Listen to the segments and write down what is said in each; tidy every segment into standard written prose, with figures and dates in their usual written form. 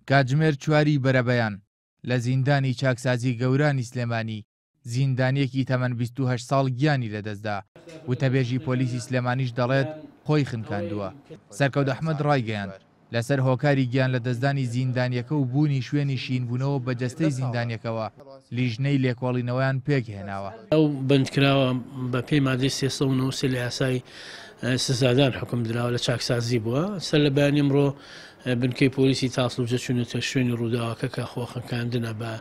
کاتژمێر چواری بەرەبەیان لە زیندانی چاکسازی گەورانی سلێمانی زیندانییەکی تەمەن 28 ساڵ گیانی لەدەستدا، وتەبێژی پۆلیسی سلێمانیش دەڵێت خۆی خنکاندووە. سەرکەوت ئەحمەد ڕایگەیاند، لەسەر هۆکاری گیانلەدەستدانی زیندانییەکە و بوونی شوێنی شینبوونەوە بە جەستەی زیندانییەکەوە، لیژنەی لێکۆڵینەوەیان پێکهێناوە. ئەو بەندکراوە بە پێی مادەی 393 لە یاسای سزادان حوکم دراوە، لە چاکسازی بووە. سەر لە بەیانی ئەمڕۆ بنکەی پۆلیسی تاسڵوجە چوونەتە شوێنی ڕووداوەکە کە خۆخنکاندنە بە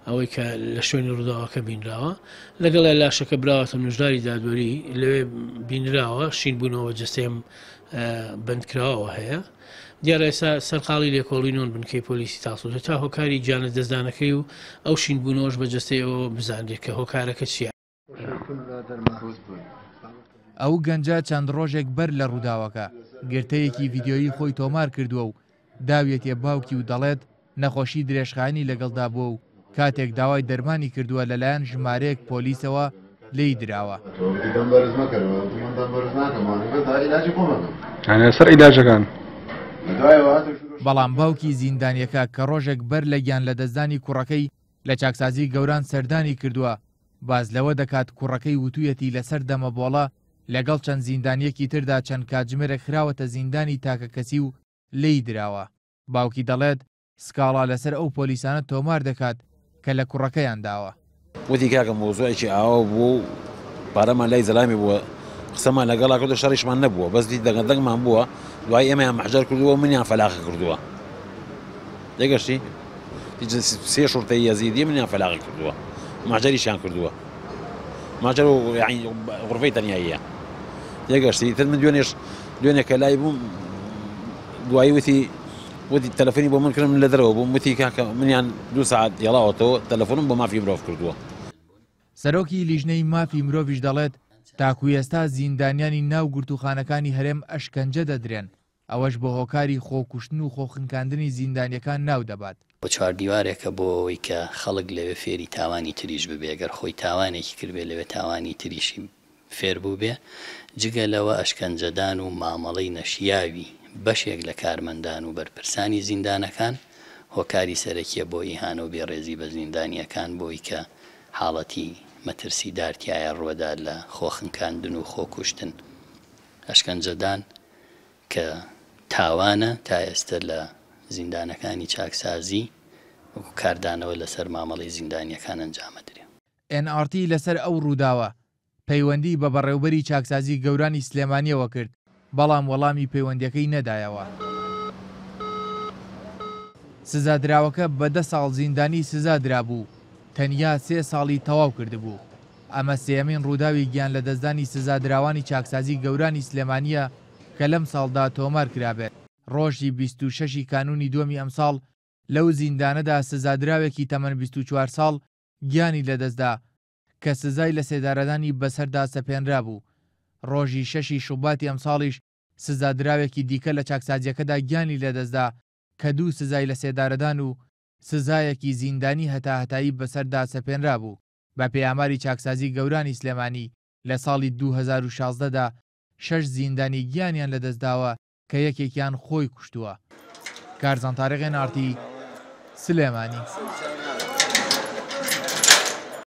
ئەوەی کە لە شوێنی ڕووداوەکە بینراوە. لەگەڵیا لاشەکە براوەتە نوژداری دادوەری، لەوێ بینراوە شینبوونەوە بە جەستەی ئەم بەندکراوەوە هەیە. دیارە ئێستا سەرقاڵی لێکۆڵینەوەن بنکەی پۆلیسی تاسڵوجە تا هۆکاری گیانلەدەستدانەکەی و ئەو شینبوونەوەش بە جەستەی ئەوەوە بزانرێت کە هۆکارەکە چییە. ئەو گەنجە چەند ڕۆژێک بەر لە ڕووداوەکە، گرتەیەکی ڤیدیۆیی خۆی تۆمار کردووە و داویەتیە باوکی و دەڵێت، نەخۆشی درێژخایەنی لەگەڵدا بووە و کاتێک داوای دەرمانی کردووە لەلایەن ژمارەیەک پۆلیسەوە لێی دراوە. بەڵام باوکی زیندانییەکە کە ڕۆژێک بەر لە گیانلەدەستدانی کوڕەکەی لە چاکسازی گەوران سەردانی کردووە، باس لەوە دەکات کوڕەکەی وتویەتی لەسەر دەمەبۆڵە لەگەڵ چەند زیندانییەکی تردا چەند کاتژمێرێک خراوەتە زیندانی تاکەکەسی و لێی دراوە. باوکی دەڵێت، سکاڵا لەسەر ئەو پۆلیسانە تۆمار دەکات کە لە کوڕەکەیان داوە. وتی کاکە مەوزوعێکی ئاوا بووە و پارەمان لای زەلامی بووە قسەمان لەگەڵا کردو شەڕیشمان نەبووە بەس دیت دەنگە دەنگمان بووە دوای ئێمەیان مەحجەر کردووە و منیان فەلاقە کردووە تێگەشتی سێ شورتەی یەزیدی منیان فەلاقە کردووە مەحجەریشیان کردووە مەحجەر و یعنی غرفەی تەنیاییە تێگەشتی تر من دوێنێش دوێنێ کە لای بووم دوایی وتی وتی تەلەفۆنی بۆ من کرد من لە دەرەوە بووم وتی کاکە منیان دوو سەعات هێڵاوەتەوە تەلەفۆنم بۆ مافی مرۆڤ کردووە. سەرۆکی لیژنەی مافی مرۆڤیش دەڵێت، تاکو ئێستا زیندانیانی ناو گرتووخانەکانی هەرێم ئەشکەنجە دەدرێن، ئەوەش بە هۆکاری خۆکوشتن و خۆخنکاندنی زیندانییەکان ناودەبات. بۆ چواردیوارێکە بۆ ئەوەی کە خەڵک لەوێ فێری تاوانی تریش ببێ، گەر خۆی تاوانێکی کردبێ لەوێ تاوانی تریشی فێر بووبێ، جگە لەوە ئەشکەنجەدان و مامەڵەی نەشیاوی بەشێک لە کارمەندان و بەرپرسانی زیندانەکان هۆکاری سەرەکیە بۆ ئیهانە و بێڕێزی بە زیندانییەکان بۆی کە حاڵەتی مەترسیدار تیایا ڕوەدات لە خۆخنکاندن و خۆکوشتن ئەشکەنجەدان کە تاوانە تا ئێستە لە زیندانەکانی چاکسازی وەکو کاردانەوە لەسەر مامەڵەی زیندانییەکان ئەنجامەدرێ. ئێن ئاڕ تی لەسەر ئەو ڕووداوە پەیوەندی بە بەڕێوبەری چاکسازی گەورانی سلێمانییەوە کرد، بەڵام وەڵامی پەیوەندییەکەی نەدایەوە. سزادراوەکە بە دە ساڵ زیندانی سزا درابوو، تەنیا سێ ساڵی تەواو کردبوو. ئەمە سێیەمین ڕووداوی گیانلەدەستدانی سزادراوانی چاکسازی گەورانی سلێمانییە کە لەمساڵدا تۆمار کرابێت. ڕۆژی 26 ی کانوونی دووەمی ئەمساڵ لەو زیندانەدا سزادراوێکی تەمەن 24 ساڵ گیانی لەدەستدا کە سزای لەسێدارەدانی بەسەردا سەپێنرابوو، ڕۆژی شەشی شوباتی ئەمساڵیش سزادراوێکی دیکە لە چاکسازییەکەدا گیانی لەدەستدا کە دوو سزای لەسێدارەدان و سزایەکی زیندانی هەتاهەتایی بەسەردا سەپێنرابوو. بەپێی ئاماری چاکسازی گەورانی سلێمانی لە ساڵی 2016 دا شەش زیندانی گیانیان لەدەستداوە کە یەکێکیان خۆی کوشتووە. کارزان تاریق ئێن ئاڕ تی، سلێمانی.